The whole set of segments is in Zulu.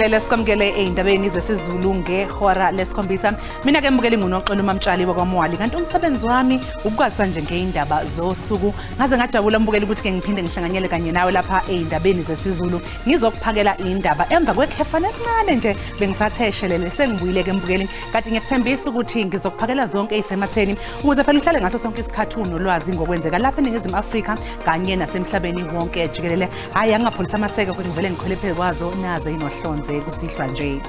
Sikubingelele sikwamukele ey'ndabeni zesiZulu ngehora lesikhombisa. Mina ke mbukeli nguNoxolo Mamtshali wakwaMwali, kanti umsebenzi wami ukukwazisa nje ngey'ndaba zosuku. Ngaze ngajabula mbukeli ukuthi ke ngiphinde ngihlanganyele kanye nawe lapha ey'ndabeni zesiZulu, ngizokuphakela iy'ndaba emva kwekhefana elincane nje bengisathe shelele, sengibuyile ke mbukeli. Kanti ngiyakuthembisa ukuthi ngizokuphakela zonke ey'sematheni ukuze phela uhlale ngaso sonke isikhathi unolwazi ngokwenzeka lapha eNingizimu Afrika kanye nasemhlabeni wonke jikelele. Hhayi, angingapholisa amaseko ukuthi ngivele ngikhwele phezu kwazo naze inohlonze kusihlwa nje.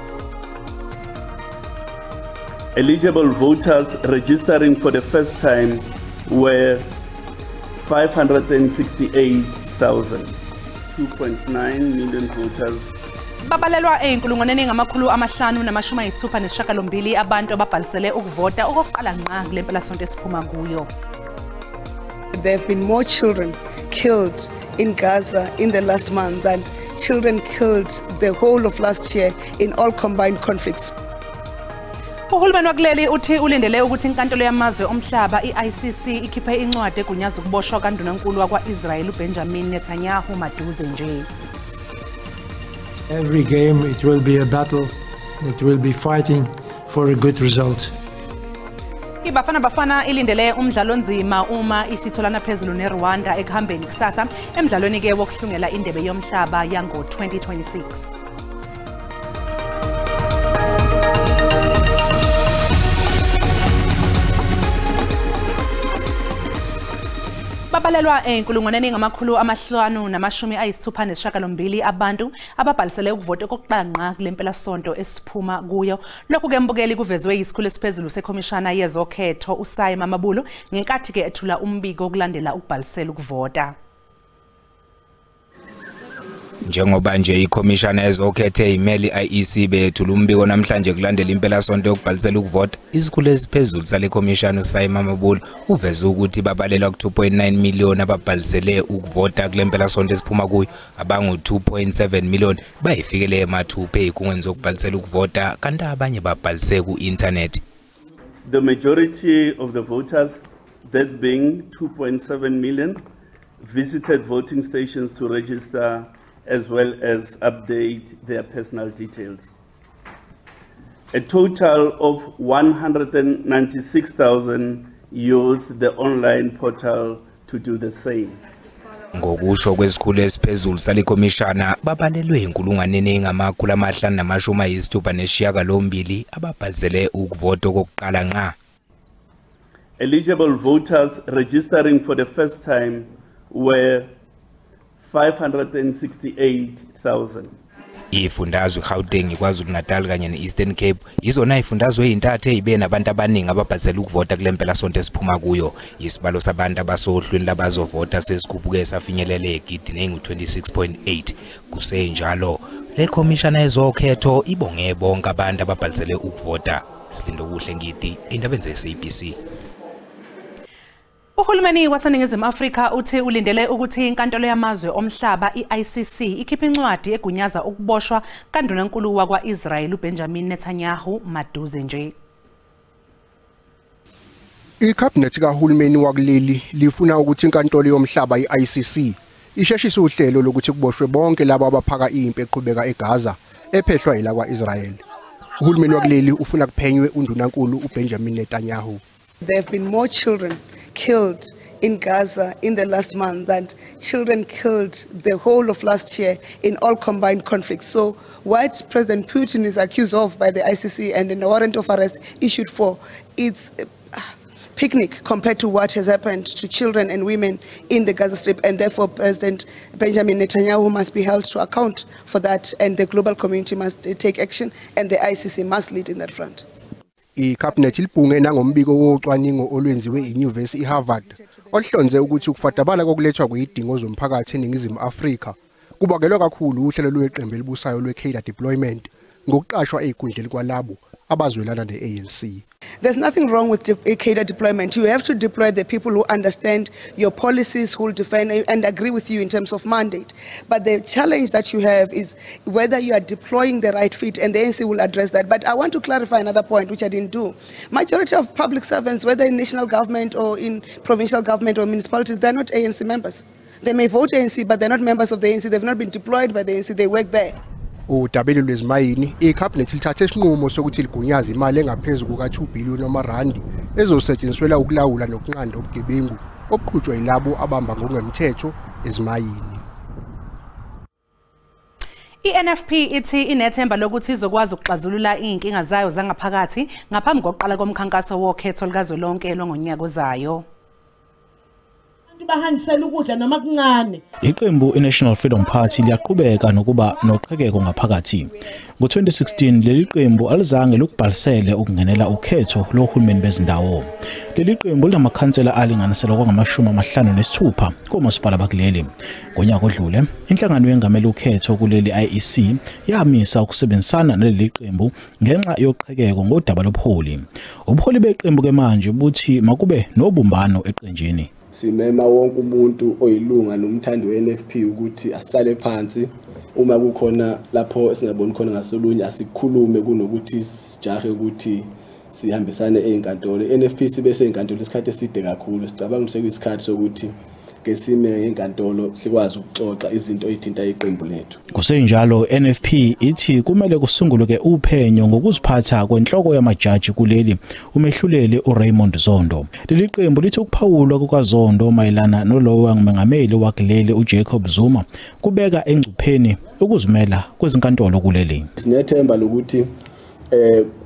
Eligible voters registering for the first time were 568,000. 2.9 million voters. Babalelwa ey'nkulungwaneni 568 abantu ababhalisele ukuvota okokuqala ngqa kule mpelasonto esiphuma kuyo. There have been more children killed in Gaza in the last month than children killed the whole of last year in all combined conflicts. Uhulumeni wakuleli uthi ulindele ukuthi inkantolo yamazwe omhlaba i-ICC ikhiphe incwadi egunyaza ukuboshwa kandunankulu wakwa-Israel uBenjamin Netanyahu maduze nje. Every game it will be a battle, it will be fighting for a good result. IBafana Bafana ilindele umdlalo onzima uma isitholana phezulu neRwanda ekuhambeni kusasa emdlalweni ke wokuhlungela indebe yomhlaba yango-2026. Babalelwa ey'nkulungwaneni 568 abantu ababhalisele ukuvota okokuqala ngqa kule mpelasonto esiphuma kuyo. Lokhu ke mbukeli kuvezwe yisikhulu esiphezulu sekhomishana yezokhetho uSaima Mamabolo ngenkathi ke ethula umbiko okulandela ukubhalisela ukuvota. Njengoba nje ikhomishana yezokhetho eyimele i-IEC bethula umbiko namhlanje kulandela impelasonto yokubhalisela ukuvota, isikhulu esiphezulu sale khomishana uSaima Mamabolo uveze ukuthi babalelwa ku-2.9 million ababhalisele ukuvota kule mpelasonto esiphuma kuyo, abangu-2.7 million bayifikele emathupha ey'khungweni zokubhalisela ukuvota, kanti abanye babhalise ku-inthanethi. The majority of the voters, that being 2.7 million, visited voting stations to register as well as update their personal details. A total of 196,000 used the online portal to do the same. Ngokusho kwesikhulu esiphezulu sale khomishana, babalelwe inkulungwaneni 568 ababhalisele ukuvota okokuqala ngqa. Eligible voters registering for the first time were 568,000. Ifundazwe iGauteng, iKwaZulu-Natal kanye ne-Eastern Cape izona ifundazwe ezintathu ezibe nabantu abaningi ababhalisele ukuvota kule mpelasonto esiphuma kuyo. Isibalo sabantu abasohlwini labazovota sesikhuphuke safinyelela egidini engu-26.8. Kusenjalo, le khomishana yezokhetho ibonge bonke abantu ababhalisele ukuvota. Silindokuhle Ngidi, endabeni ze-SABC. Uhulumeni waseNingizimu Afrika uthi ulindele ukuthi inkantolo yamazwe omhlaba i-ICC ikhiphe incwadi egunyaza ukuboshwa kandunankulu wakwa-Israel uBenjamin Netanyahu maduze nje. Ikhabhinethi kahulumeni wakuleli lifuna ukuthi inkantolo yomhlaba i-ICC isheshise uhlelo lokuthi kuboshwe bonke labo abaphaka impi eqhubeka eGaza ephehlwa yila kwa-Israel. Uhulumeni wakuleli ufuna kuphenywe undunankulu uBenjamin Netanyahu. There have been more children killed in Gaza in the last month than children killed the whole of last year in all combined conflicts. So what President Putin is accused of by the ICC and in the warrant of arrest issued for, it's a picnic compared to what has happened to children and women in the Gaza Strip, and therefore President Benjamin Netanyahu must be held to account for that, and the global community must take action, and the ICC must lead in that front. Ikhabhinethi libhunge nangombiko wocwaningo olwenziwe inyuvesi iHarvard oluhlonze ukuthi ukufadabala kokulethwa kwezidingo zomphakathi eNingizimu Afrika kubangelwa kakhulu uhlelo lweqembu elibusayo lwe-cadre deployment ngokuqashwa ey'khundleni kwalabo abazwelana ne-ANC. There's nothing wrong with cadre deployment. You have to deploy the people who understand your policies, who will defend and agree with you in terms of mandate. But the challenge that you have is whether you are deploying the right fit, and the ANC will address that. But I want to clarify another point, which I didn't do. Majority of public servants, whether in national government or in provincial government or municipalities, they're not ANC members. They may vote ANC, but they're not members of the ANC. They've not been deployed by the ANC. They work there. Udabeni lwezimayini, iKhabinethi lithathe isinqumo sokuthi ligunyaze imali engaphezu kuka-2 billion amarandi ezosetshenziswela ukulawula nokunqanda ubugebengu obuqhutshwa yilabo abamba ngokungemthetho ezimayini. I-NFP ithi inethemba lokuthi izokwazi ukuxazulula izinkinga zayo zangaphakathi ngaphambi kokuqala komkhankaso wokhetho likazwelonke lwangonyaka ozayo. Bahanjisela ukudla noma kuncane. Iqembu iNational Freedom Party liyaqhubeka nokuba noqhekeko ngaphakathi. Ngo-2016 leli qembu alizange lokubhalisele ukungenela ukhetho lohulumeni bezindawo. Leli qembu linamakhansela alinganiselwa kwangama-56 komasipala bakuleli. Ngonyaka odlule, inhlangano yengamele ukhetho kuleli IEC yamisa ukusebenzisana naleli qembu ngenxa yoqhekeko ngodaba lobuholi. Ubuholi beqembu ke manje buthi makube nobumbano eqenjini. Simema wonke umuntu oyilunga nomthandi we-NFP ukuthi asihlale phansi, uma kukhona lapho esingaboni khona ngasolunye asikhulume kunokuthi sijahe ukuthi sihambisane ezinkantolo. I-NFP sibe seyinkantolo isikhathi eside kakhulu, sicabanga ukuthi sekuyisikhathi sokuthi ke sime ngenkantolo sikwazi ukuxoxa izinto ezithinta iqembu lethu. Kusenjalo, NFP ithi kumele kusungulwe uphenyo ngokuziphatha kwenhloko yamajaji kuleli umehluleli uRaymond Zondo. Leli qembu lithi ukuphawulwa kukaZondo mayelana nolowo wangumengameli wakuleli uJacob Zuma kubeka engcupheni ukuzimela kwezinkantolo kuleli. Sinethemba lokuthi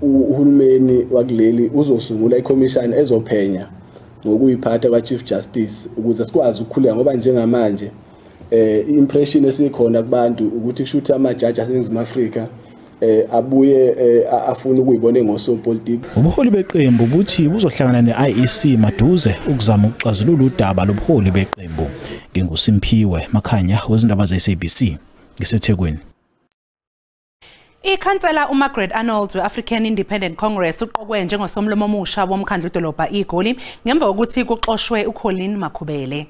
uhulumeni wakuleli uzosungula ikhomishana ezophenya ngokuyiphatha kwa Chief Justice ukuze sikwazi ukukhuleka, ngoba njengamanje impression esikhona kubantu ukuthi kusho ukuthi amajaji aseNingizimu Afrika abuye afuna ukuyibona ngosopolitiki. Ubuholi beqembu buthi buzohlangana ne-IEC maduze ukuzama ukuxazulula udaba lobuholi beqembu. NginguSimphiwe Makhanya wezindaba ze-SABC ngiseThekwini. Ikhansela uMargaret Arnold we-African Independent Congress uqokwe njengosomlomo omusha womkhandlu dolobha iGoli ngemva kokuthi kuxoshwe uColin Makhubele.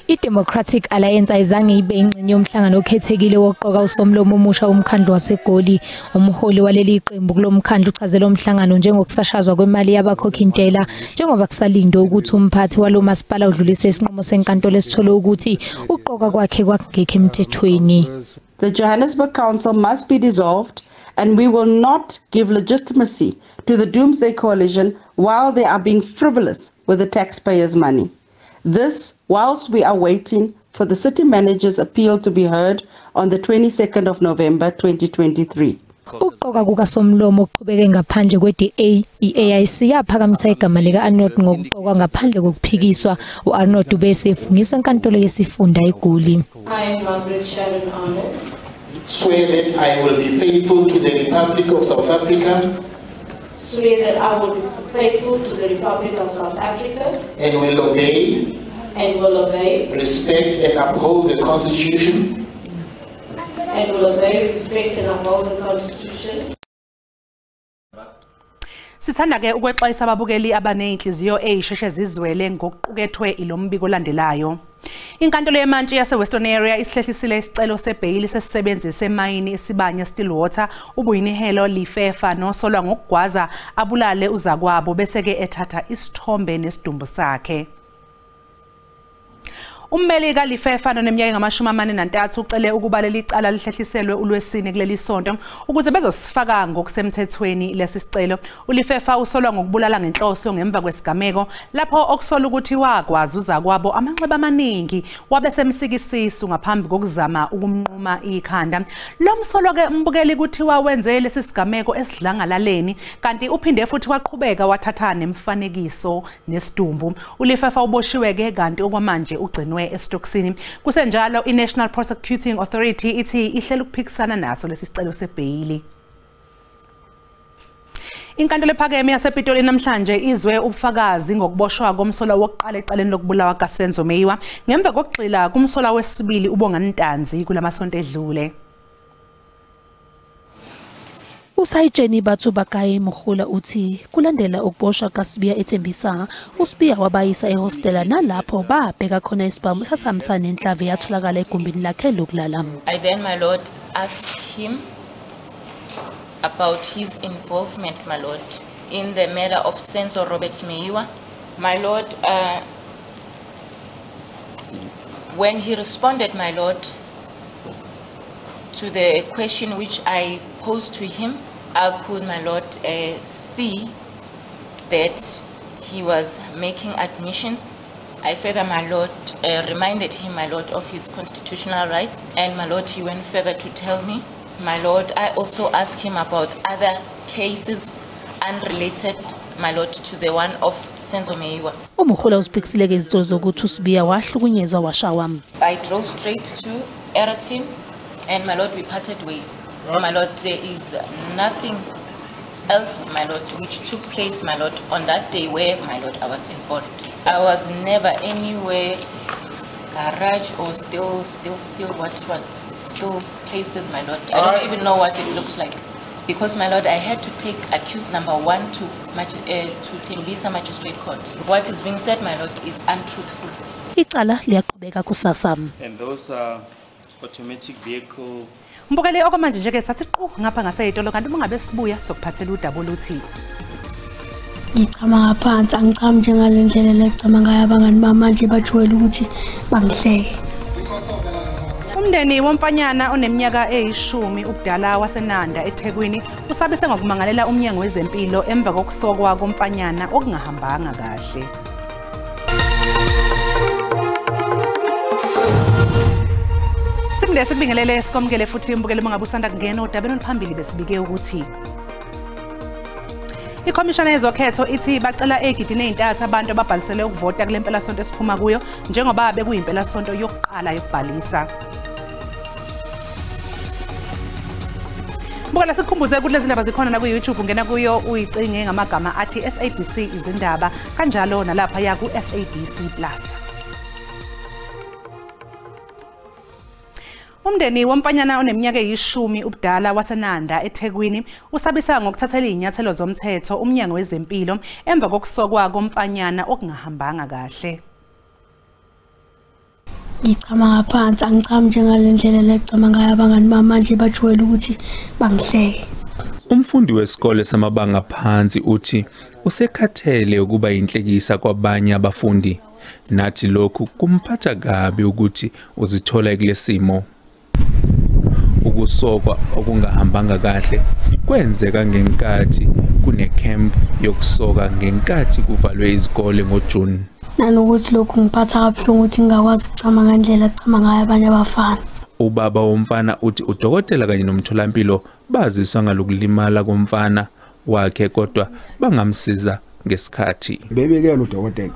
I-Democratic Alliance ayizange ibe ingxenye yomhlangano okhethekile wokuqoka usomlomo omusha womkhandlu waseGoli. Umholi waleli qembu kulomkhandlu uchaze lo mhlangano njengokusashazwa kwemali yabakhokhi-ntela, njengoba kusalindwe ukuthi umphathi walo masipala udlulise isinqumo senkantolo esithole ukuthi ukuqoka kwakhe kwakungekho emthethweni. The Johannesburg Council must be dissolved and we will not give legitimacy to the Doomsday Coalition while they are being frivolous with the taxpayers' money. This, whilst we are waiting for the city manager's appeal to be heard on the 22nd of November 2023. Ukuqoka kukasomlomo okuqhubeke ngaphandle kwe-DA, i-AIC yaphakamisa igama lika-Arnold ngokuqokwa ngaphandle kokuphikiswa. U-Arnold ubesefungiswa enkantolo yesifunda eGoli. I, Margaret Sharon Arnold, swear that I will be faithful to the Republic of South Africa. Swear that I will be faithful to the Republic of South Africa and will obey, respect and uphold the Constitution, and will obey, respect and uphold the Constitution. Sithanda ke ukwexwayisa ababukeli abanenhliziyo eyisheshe zizwele ngokuqukethwe ilombiko olandelayo. Inkantolo yemantshi yase-Western Area isihlehlisile isicelo sebheyili sesisebenzi semayini iSibanye Stillwater uBuyinihelo Lifefa nosolwa ngokugwaza abulale uzakwabo bese-ke ethatha isithombe nesidumbu sakhe. Ummeli kaLifefa noneminyaka engama-43 ucele ukuba leli cala lihlehliselwe uLwesine kuleli sonto ukuze bezosifaka ngokusemthethweni lesi sicelo. uLifefa usolwa ngokubulala ngenhloso ngemva kwesigameko lapho okusola ukuthi wagwaza uzakwabo amanxeba amaningi wabe semsika isisu ngaphambi kokuzama ukumnquma ikhanda. Lo msolwa ke mbukeli kuthiwa wenze lesi sigameko esidlangalaleni kanti uphinde futhi waqhubeka wathatha nemfanekiso nesidumbu. uLifefa uboshiwe ke kanti okwamanje ugcinwe esitokisini. Kusenjalo i-National Prosecuting Authority ithi ihlela ukuphikisana naso lesi sicelo sebheyili. Inkantolo ephakeme yasePitoli namhlanje izwe ubufakazi ngokuboshwa komsolwa wokuqala ecaleni lokubulawa kaSenzo Meyiwa ngemva kokugxila kumsolwa wesibili uBongani Ntanzi kulamasonto edlule. Usayitsheni Batho Bakaye Mogola uthi kulandela ukuboshwa kaSibiya eThembisa, uSibiya wabayisa ehostela nalapho babheka khona isibhamu sasihambisana nenhlamvu yatholakala egumbini lakhe lokulala. I then, my lord, asked him about his involvement, my lord, in the murder of Senzo Robert Meyiwa. My lord, when he responded, my lord, To the question which I posed to him, I could, my lord, see that he was making admissions. I further, my lord, reminded him, my lord, of his constitutional rights. And, my lord, he went further to tell me, my lord, I also asked him about other cases unrelated, my lord, to the one of Senzo Meyiwa. UMogola uziphikisile izinsolo zokuthi uSibiya wahlukunyezwa washawa. I drove straight to Eratin and, my lord, we parted ways. My lord, there is nothing else, my lord, which took place, my lord, on that day where, my lord, I was involved. I was never anywhere, garage or still what, still places, my lord. I don't even know what it looks like. Because, my lord, I had to take accused number 1 to Tembisa Magistrate Court. What is being said, my lord, is untruthful. Icala liyaqhubeka kusasa. And those are automatic vehicle. Mbukeli okwamanje nje ke sathi qhu ngapha ngaseyitolo kanti uma ngabe sibuya sokuphathela udaba oluthi ngichama ngaphansi angichami njengale ndlela lechama ngayo abangani bami manje bajwayele ukuthi bangihleke. Umndeni womfanyana oneminyaka eyi-10 ubudala waseNanda eThekwini usabise ngokumangalela umnyango wezempilo emva kokusokwa komfanyana okungahambanga kahle. Siphinde sikubingelele sikomkele futhi umbukeli uma ngabe usanda kungena odabeni oluphambili besibike ukuthi ikhomishana yezokhetho ithi bacela ey'gidini ey'ntathu abantu ababhalisele ukuvota kule mpelasonto esiphuma kuyo njengoba bekuyimpelasonto yokuqala yokubhalisa. Mbukela sikukhumbuze ukuthi lezi ndaba zikhona na ku-YouTube, ungena kuyo uyicinge ngamagama athi SABC izindaba kanjalo nalaphaya ku-SABC Plus. Umndeni womfanyana oneminyaka eyi-10 ubudala waseNanda eThekwini usabisa ngokuthathela izinyathelo zomthetho umnyango wezempilo emva kokusokwa komfanyana okungahambanga kahle. Ngichama ngaphansi angichami njengale ndlela lechama ngayo abangani bami manje bajwayele ukuthi bangihleke. Umfundi wesikole samabanga phansi uthi usekhathele ukuba inhlekisa kwabanye abafundi. Nathi lokhu kumphatha kabi ukuthi uzithola kulesimo. Ukusokwa okungahambanga kahle kwenzeka ngenkathi kunecamp yokusoka ngenkathi kuvalwe izikole ngoJune. Nanokuthi lokhu ngiphatha kabuhlungu ukuthi ngingakwazi ukuchama ngendlela echama ngayo abanye abafana. Ubaba womfana uthi udokotela kanye nomtholampilo baziswa ngalokulimala komfana wakhe kodwa bangamsiza ngesikhathi. Bebekela udokotela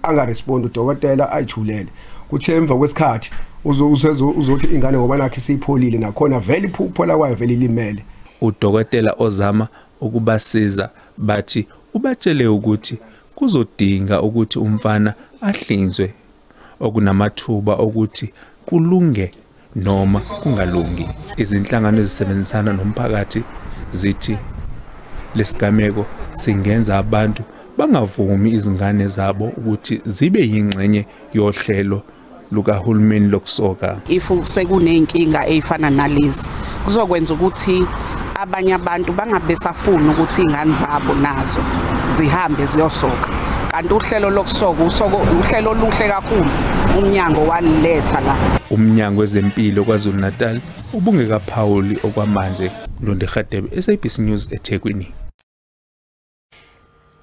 angarespond, udokotela ayithulele. Kuthe emva kwesikhathi uzothi ingane ngoba nakhe sipholile nakhona vele iphola kwayo vele ilimele. Udokotela ozama ukubasiza bathi ubatshele ukuthi kuzodinga ukuthi umfana ahlinzwe okunamathuba okuthi kulunge noma kungalungi. Izinhlangano ezisebenzisana nomphakathi zithi lesigameko singenza abantu bangavumi izingane zabo ukuthi zibe yingxenye yohlelo lukahulumeni lokusoka. If sekunenkinga eyifana nalezi kuzokwenza ukuthi abanye abantu bangabe safuna ukuthi ingane zabo nazo zihambe ziyosoka. Kanti uhlelo lokusoka uhlelo oluhle kakhulu umnyango waliletha la. Umnyango wezempilo KwaZulu-Natal ubungekaphawuli okwamanje. Londe Kgadebe, SABC News eThekwini.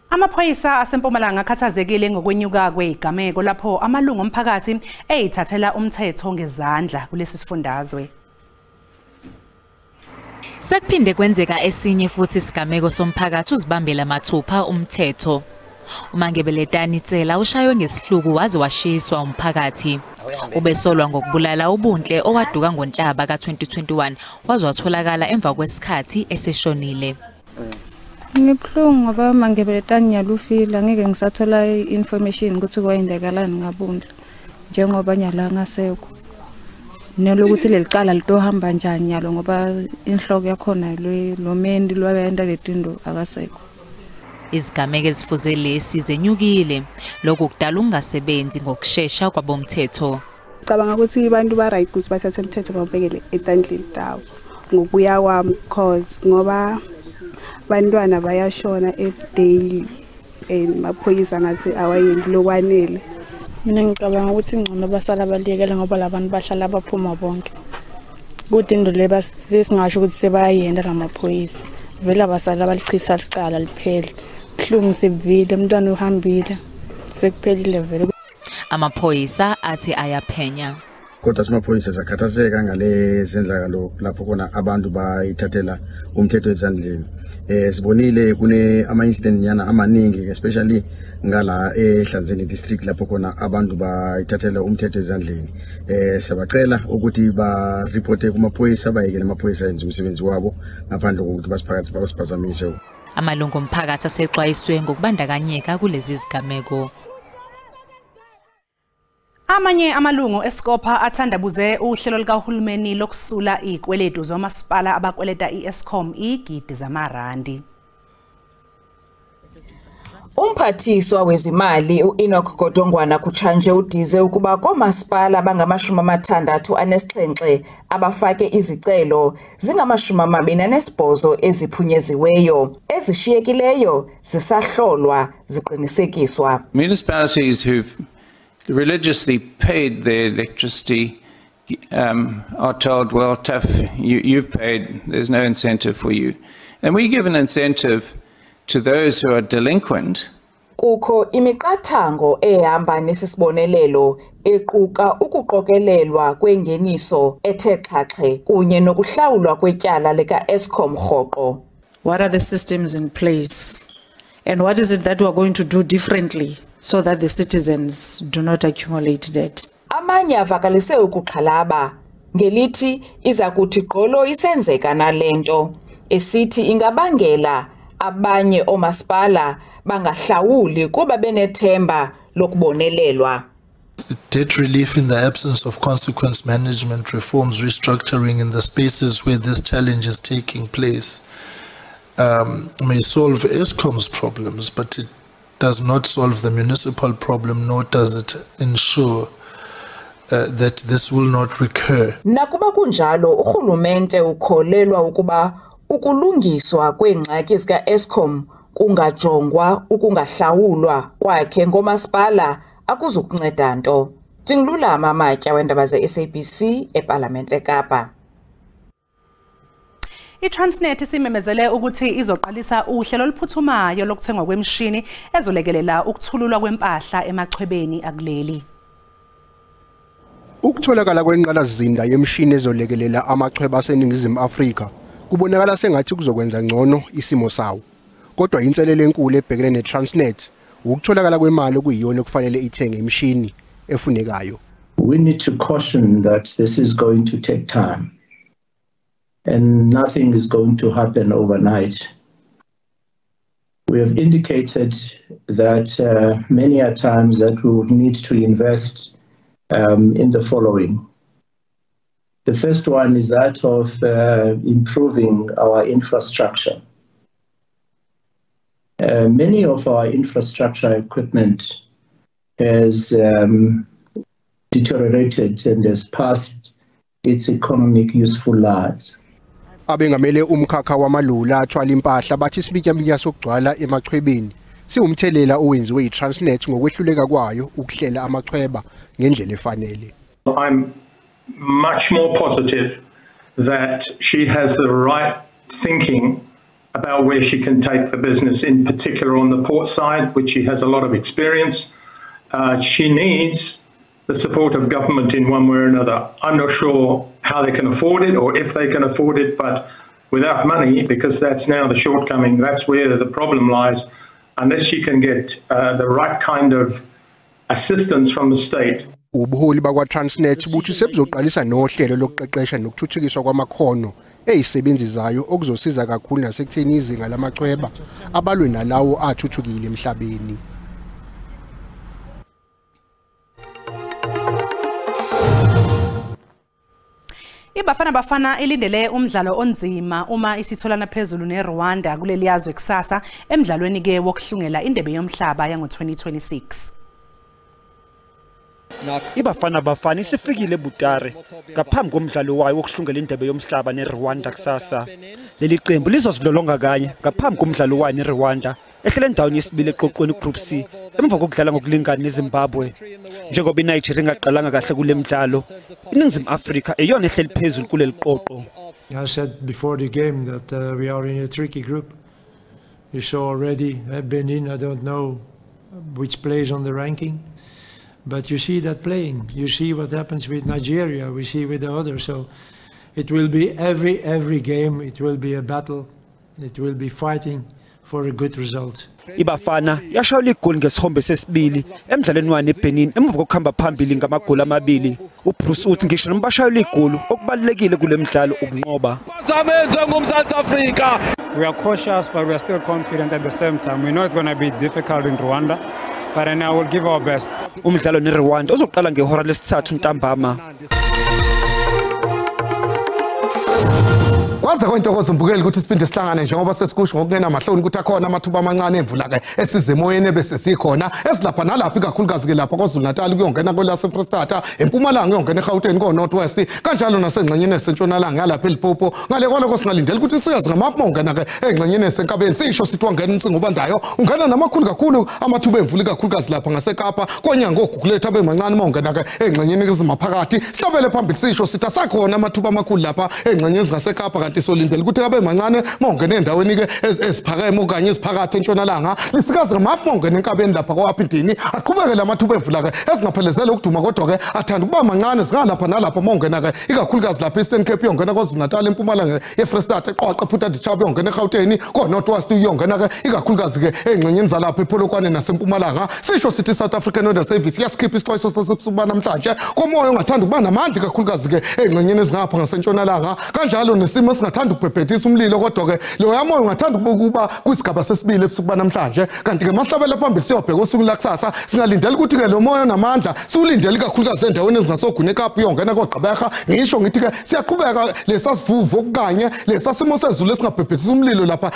Amaphoyisa aseMpumalanga akhathazekile ngokwenyuka kwezigameko lapho amalungu omphakathi eyithathela umthetho ngezandla kulesi sifundazwe. Sekuphinde kwenzeka esinye futhi isigameko somphakathi uzibambela mathupha umthetho. UMangebeletani Tsela ushaywe ngesihluku waze washiswa umphakathi. Ubesolwa ngokubulala uBunhle owaduka ngoNhlaba ka-2021 waze watholakala emva kwesikhathi eseshonile. Ngibuhlungu ngoba Mangebeletani nyalufile angeke ngisathola i-information ukuthi kwayenzakalani ngaBunhle njengoba nyala ngasekho. Nelokuthi leli cala litohamba njani nyalo ngoba inhloko yakhona lo mendi lwabenda letindo akasekho. Izigameko ezifuze lesi zenyukile, lokhu kudala ukungasebenzi ngokushesha kwabomthetho. Ngicabanga ukuthi abantu ba right ukuthi bathathe umthetho bawubekele etandleni tabo ngokuya kwami cause ngoba bantwana bayashona every day and maphoyisa ngathi awayendi lokwanele. Mina ngicabanga ukuthi ngcono basala baliyekele ngoba labantu bahlala baphuma bonke. Kuthi into le basingasho ukuthi sebayayenda lamaphoyisa. Vele abasala balichitha licala liphele. Buhlungu sivile umntwana uhambile. Sekuphelile vele. Amaphoyisa athi ayaphenya. Kodwa simaphoyisa sakhathazeka ngale zendlakalo lapho khona abantu bayithathela umthetho ezandleni. Sibonile kune ama incident nyana amaningi especially ngala eHlanzeni district lapho khona abantu bayithathela umthetho ezandleni. Siyabacela ukuthi ba reporte kumaphoyisa bayekele amaphoyisa enze umsebenzi wabo ngaphandle kokuthi basiphakathi basiphazamise. Amalungu omphakathi asexwayiswe ngokubandakanyeka kulezi zigameko. Amanye amalungu eScopa athandabuze uhlelo likahulumeni lokusula izikweletu zomasipala abakweleta iEskom igidi zamarandi. Umphathiswa wezimali uEnoch Godongwana kutshanje udize ukuba komasipala abangama-67 abafake izicelo zingama-28 eziphunyeziweyo, ezishiyekileyo zisahlolwa ziqinisekiswa. Municipalities who've religiously paid their electricity are told, well, tough, you've paid, there's no incentive for you. And we give an incentive to those who are delinquent. Kukho imiqathango ehamba nesisibonelelo equka ukuqokelelwa kwengeniso ethe xhaxhe kunye nokuhlawulwa kwetyala lika-Eskom rhoqo. What are the systems in place? And what is it that we are going to do differently so that the citizens do not accumulate debt? Amanye avakalise ukuxhalaba ngelithi iza kuthi gqolo isenzeka nalento, esithi ingabangela abanye omasipala bangahlawuli kuba benethemba lokubonelelwa. Debt relief in the absence of consequence management reforms, restructuring in the spaces where this challenge is taking place may solve Eskom's problems, but it does not solve the municipal problem, nor does it ensure that this will not recur. Nakuba kunjalo, urhulumente ukholelwa ukuba ukulungiswa kweengxaki zika-Eskom kungajongwa ukungahlawulwa kwakhe ngomasipala akuzukunceda nto. Ndingululama Matya wendaba ze-SABC ePalamente eKapa. I-Transnet isimemezele ukuthi izoqalisa uhlelo oluphuthumayo lokuthengwa kwemishini ezolekelela ukuthululwa kwempahla emachwebeni akuleli. Ukutholakala kwenqalasizinda yemishini ezolekelela amachweba aseNingizimu Afrika kubonakala sengathi kuzokwenza ngcono isimo sawo. Kodwa inselelo enkulu ebhekene ne-Transnet ukutholakala kwemali okuyiyona okufanele ithenge imishini efunekayo. We need to caution that this is going to take time and nothing is going to happen overnight. We have indicated that many a times that we would need to invest in the following. The first one is that of improving our infrastructure. Many of our infrastructure equipment has deteriorated and has passed its economic useful lives. Abengamele umkhakha wamalula athwala impahla bathi isiminyaminya sokugcwala emachwebeni siwumthelela owenziwe yiTransnet ngokwehluleka kwayo ukuhlela amachweba ngendlela efanele. I'm much more positive that she has the right thinking about where she can take the business, in particular on the port side, which she has a lot of experience. She needs the support of government in one way or another. I'm not sure how they can afford it or if they can afford it, but without money, because that's now the shortcoming, that's where the problem lies, unless she can get the right kind of assistance from the state. Ubuholi bakwa-Transnet buthi sebuzoqalisa nohlelo lokuqeqesha nokuthuthukiswa kwamakhono ezisebenzi zayo okuzosiza kakhulu nasekutheni izinga lamachweba abalwe nalawo athuthukile emhlabeni. IBafana Bafana ilindele umdlalo onzima uma isitholana phezulu neRwanda kuleli yazwe kusasa emdlalweni ke wokuhlungela indebe yomhlaba yango-2026. IBafana Bafana isifikile eButare ngaphambi komdlalo wayo wokuhlungela indebe yomhlaba neRwanda kusasa. Leli qembu lizozilolonga kanye ngaphambi komdlalo wayo neRwanda ehlele endaweni yesibili eqoqweni Group C emva kokudlala ngokulingana neZimbabwe. Njengoba iNigeria ingaqalanga kahle kule midlalo, iNingizimu Afrika eyona ehleli phezulu kuleli qoqo. I said before the game that we are in a tricky group. You saw already Benin, I don't know which plays on the ranking, but you see that playing. You see what happens with Nigeria, we see with the others. So it will be every game, it will be a battle, it will be fighting for a good result. IBafana yashayela igoli ngesihombe sesibili emdlalweni wayo neBenin emva kokuhamba phambili ngamagoli amabili. uBruce uthi ngisho noma bashayela igoli okubalulekile kule midlalo ukunqoba. We are cautious, but we are still confident at the same time. We know it's going to be difficult in Rwanda, but I will give our best. Umdlalo neRwanda uzoqala ngehora lesithathu ntambama. Kwaze kwentokozo mbukeli ukuthi siphinde sihlangane njengoba sesikusho ngokungena mahloni ukuthi akhona amathuba amancane emvula ke esizemoyeni bese sikhona esilapha nalapha ikakhulukazi ke lapha KwaZulu Natal kuyongena kwelase Free State, eMpumalanga kuyongena eGauteng ko North West, kanjalo nasengxenyeni esentshonalanga yalapha eLimpopo. Ngale kwaloko singalindela ukuthi siyazi ngamafu ungena ke engxenyeni esenkabeni sisho sithi wangena umsingo obandayo ungena namakhulu kakhulu amathuba emvula ikakhulukazi lapha ngaseKapa konyanga oguguletha bemancane mawungena ke engxenyeni ezimaphakathi. Sihlabele phambili sisho sithi asakhona amathuba amakhulu lapha engxenyeni ezingaseKapa kanti solindela ukuthi abe mancane mawungena endaweni ke eziphakeme okanye eziphakathi entshonalanga. Lisikazi ngamafu mawungena enkabeni lapha kwaPhindini aqhubeke lamathuba emvula ke ezingaphelezela ukuduma kodwa ke athanda ukuba mancane zingalapha nalapha mawungena ke ikakhulukazi lapha Eastern Cape yongena KwaZulu Natal, eMpumalanga eFree State, eQwaqwa, Phuta Dichabe yongena eGauteng, ko North West yongena ke ikakhulukazi ke engxenyeni zalapha ePolokwane naseMpumalanga. Sisho sithi South African Weather Service yasikhipha isixwayiso sasebusuku namhlanje komoya ongathanda ukuba namandla ikakhulukazi ke engxenyeni ezingapha ngasentshonalanga, kanjalo nesimo singathanda ukubhebhethisa umlilo kodwa ke lo moya ungathanda ukuba kwisigaba sesibili ebusuku namhlanje. Kanti ke masihlabela phambili siyobheka osuku lakusasa singalindela ukuthi ke lo moya onamandla siwulindele ikakhulukazi endaweni ezingasoguna eKapa uyongena koGqeberha. Ngisho ngithi ke siyaqhubeka lesasivuvu okanye lesasimo sezulu esingabhebhethisa umlilo lapha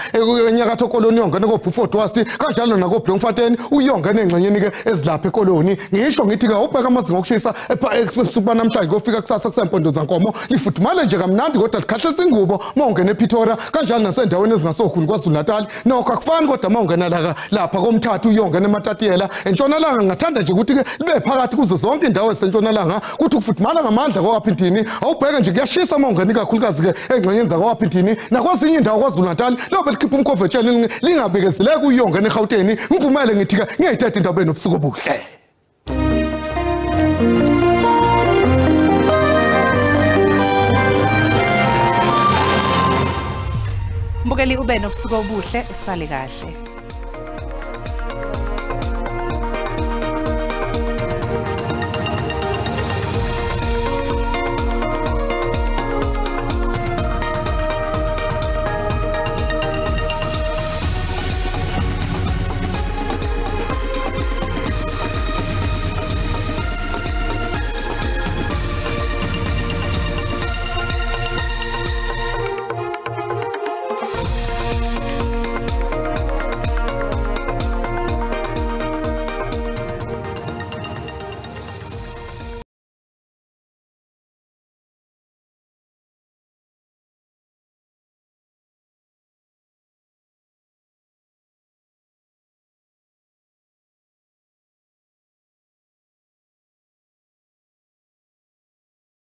enyakatho koloni uyongena koBeaufort West kanjalo nakoBloemfontein uyongena engxenyeni ke ezilapha ekoloni. Ngisho ngithi ke ubheka amazinga okushisa ebusuku namhlanje kofika kusasa kusempondo zankomo lifudumale nje kamnandi kodwa likhahlisa ingubo mawungena ePretoria kanjalo nasendaweni ezingasokhuni KwaZulu Natal. Nokho akufani kodwa mawungena lapha komthathu uyongena eMatatiyela entshonalanga. Ngingathanda nje ukuthi ke libe phakathi kuzo zonke indawo ezisentshonalanga kuthi ukufudumala ngamandla kwaPhindini awubheke nje kuyashisa mawungena ikakhulukazi ke engxenyeni zakwaPhindini nakwezinye indawo KwaZulu Natal lobe likhipha umkhovetsheni lingabekezeleki uyongena eGauteng. Ngivumele ngithi ke ngiyayithetha indaba enobusuku obuhle. Mbukeli ube nobusuku obuhle, usale kahle.